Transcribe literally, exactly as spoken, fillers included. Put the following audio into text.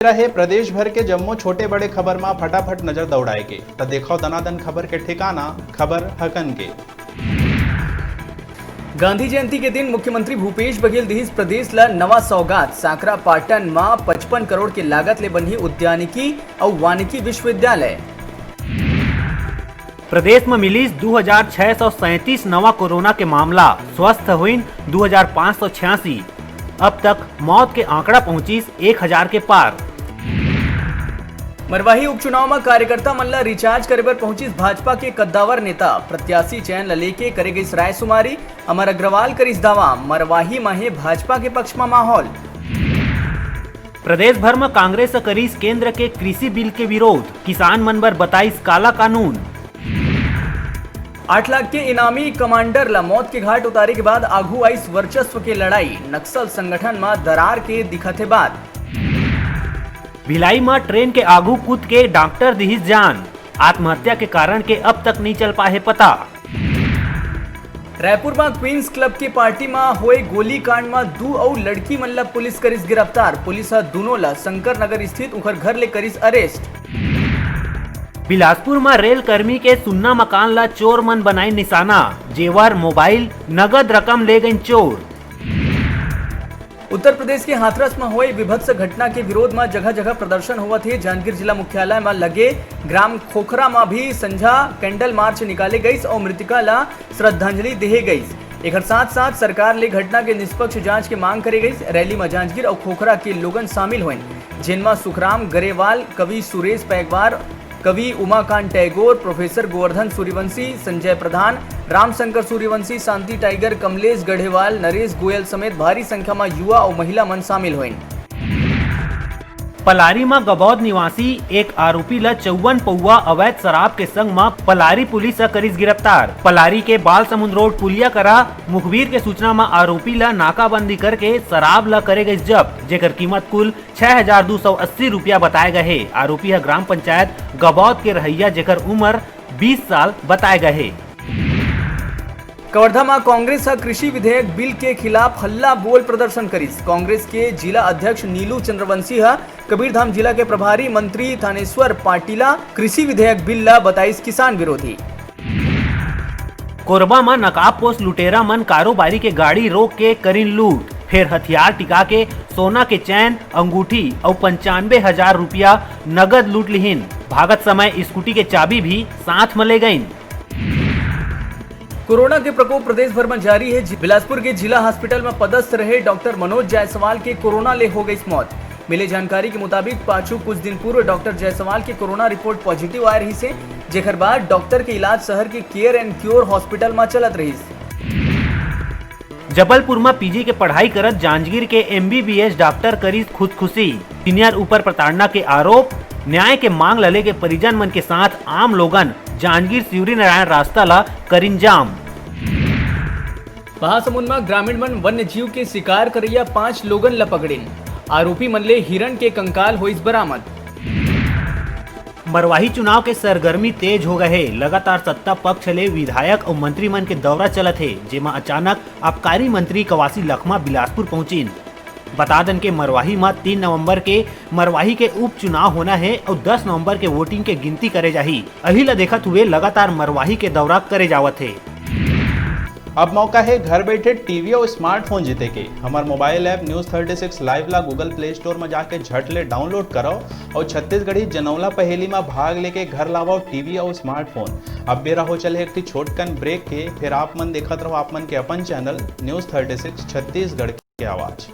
बेरा हे प्रदेश भर के जम्मो छोटे बड़े खबर मा फटाफट नजर दौड़ाए के। त देखव दनादन खबर के ठिकाना, खबर हकन के। गांधी जयंती के दिन मुख्यमंत्री भूपेश बघेल दिहिस प्रदेश ल नवा सौगात। सांकरा पाटन म पचपन करोड़ के लागत ले बनही उद्यानिकी अउ वानिकी विश्वविद्यालय। प्रदेश म मिलिस दू हजार छह सौ सैंतीस नवा कोरोना के मामला, स्वस्थ होइन दू हजार पाँच सौ छियासी। अब तक मौत के आंकड़ा पहुंचिस एक हजार के पार। मरवाही उपचुनाव म कार्यकर्ता मन ल रिचार्ज करे बर पहुंचिस भाजपा के कद्दावर नेता। प्रत्याशी चयन ल लेके करे गइस रायशुमारी। अमर अग्रवाल करिस दावा, मरवाही म हे भाजपा के पक्ष म माहौल। प्रदेश भर म कांग्रेस ह करिस केंद्र के कृषि बिल के विरोध, किसान मन बर बताइस काला कानून। आठ लाख के इनामी कमांडर ल मौत के घाट उतारे के बाद आघू आइस वर्चस्व के लड़ाई, नक्सल संगठन म दरार के दिखत हे बात। भिलाई म ट्रेन के आघू कूद के डॉक्टर दिहिस जान, आत्महत्या के कारण के अब तक नइ चल पाए हे पता। रायपुर म क्वींस क्लब के पार्टी म होए गोलीकांड म दू अउ लड़की मन ल पुलिस करिस गिरफ्तार। पुलिस ह दूनों ल शंकर नगर स्थित उंखर घर ले करिस अरेस्ट। बिलासपुर म रेल कर्मी के सुन्ना मकान ल चोर मन बनाइन निशाना, जेवर, मोबाइल, नगद रकम ले गइन चोर। उत्तर प्रदेश के हाथरस म होए विभत्स घटना के विरोध म जगह-जगह प्रदर्शन होवत हे। जांजगीर जिला मुख्यालय म लगे ग्राम खोखरा म भी संझा कैंडल मार्च निकाले गइस अउ मृतका ल श्रद्धांजलि देहे गइस। एखर साथ-साथ सरकार ले घटना के निष्पक्ष जांच के मांग करे गइस। रैली म जांजगीर अउ खोखरा के लोगन शामिल होइन, जेन म सुखराम गरेवाल, कवि सुरेश पैगवार, कवि उमाकांत टैगोर, प्रोफेसर गोवर्धन सूर्यवंशी, संजय प्रधान, रामशंकर सूर्यवंशी, शांति टाइगर, कमलेश गढ़ेवाल, नरेश गोयल समेत भारी संख्या म युवा अउ महिला मन शामिल होइन। पलारी म गबौद निवासी एक आरोपी ल चौवन पौवा अवैध शराब के संग म पलारी पुलिस ह करिस गिरफ्तार। पलारी के बालसमुंद रोड पुलिया करा मुखबिर के सूचना म आरोपी ल नाकाबंदी करके शराब ल करे गइस जब्त, जेकर कीमत कुल छह हजार दू सौ अस्सी रुपया बताए गए हे। आरोपी ह ग्राम पंचायत गबौद के रहइया, जेकर उम्र बीस साल बताए गए हे। कवर्धा म कांग्रेस ह कृषि विधेयक बिल के खिलाफ हल्ला बोल प्रदर्शन करिस। कांग्रेस के जिला अध्यक्ष नीलू चंद्रवंशी ह कबीरधाम जिला के प्रभारी मंत्री थानेश्वर पाटिला कृषि विधेयक बिल ल बताइस किसान विरोधी। कोरबा म नकाबपोश लुटेरा मन कारोबारी के गाड़ी रोक के करिन लूट, फेर हथियार टिका के सोना के चैन, अंगूठी अउ पंचानबे हजार रुपया नगद लूट लिहिन। भागत समय स्कूटी के चाबी भी साथ म ले गइन। कोरोना के प्रकोप प्रदेश भर म जारी हे। जि-, बिलासपुर के जिला हॉस्पिटल म पदस्थ रहे डॉक्टर मनोज जायसवाल के कोरोना ले हो गइस मौत। मिले जानकारी के मुताबिक, पाछू कुछ दिन पूर्व डॉक्टर जायसवाल के कोरोना रिपोर्ट पॉजिटिव आए रहिस हे, जेकर बाद डॉक्टर के इलाज शहर के केयर एंड क्योर हॉस्पिटल म चलत रहिस। जबलपुर म पीजी के पढ़ाई करत जांजगीर के एमबीबीएस डॉक्टर करिस खुदकुशी। सीनियर ऊपर प्रताड़ना के आरोप, न्याय के मांग ल लेके परिजन मन के साथ आम लोगन जांजगीर शिवरीनारायण रास्ता ल करिन जाम। महासमुंद म ग्रामीण मन वन्य जीव के शिकार करइया पांच लोगन ल पकड़िन। आरोपी मन ले हिरण के कंकाल होइस बरामद। मरवाही चुनाव के सरगर्मी तेज हो गए हे। लगातार सत्ता पक्ष ले विधायक अउ मंत्री मन के दौरा चलत हे, जेमा अचानक आबकारी मंत्री कवासी लखमा बिलासपुर पहुंचिन। बता दन के मरवाही म तीन नवंबर के मरवाही के उपचुनाव होना हे अउ दस नवंबर के वोटिंग के गिनती करे जाही। अही ल देखत हुए लगातार मरवाही के दौरा करे जावत हे। अब मौका हे घर बैठे टीवी अउ स्मार्टफोन जीते के। हमर mobile app news thirty six live ला Google Play Store म जाके झट ले डाउनलोड करव अउ छत्तीसगढ़ी जनौला पहेली म भाग लेके घर लावव टीवी अउ स्मार्टफोन। अब बेरा हो चले एक ठी छोटकन ब्रेक के, फिर आप मन देखत रहो आप मन के अपन channel news thirty six Chhattisgarh के आवाज।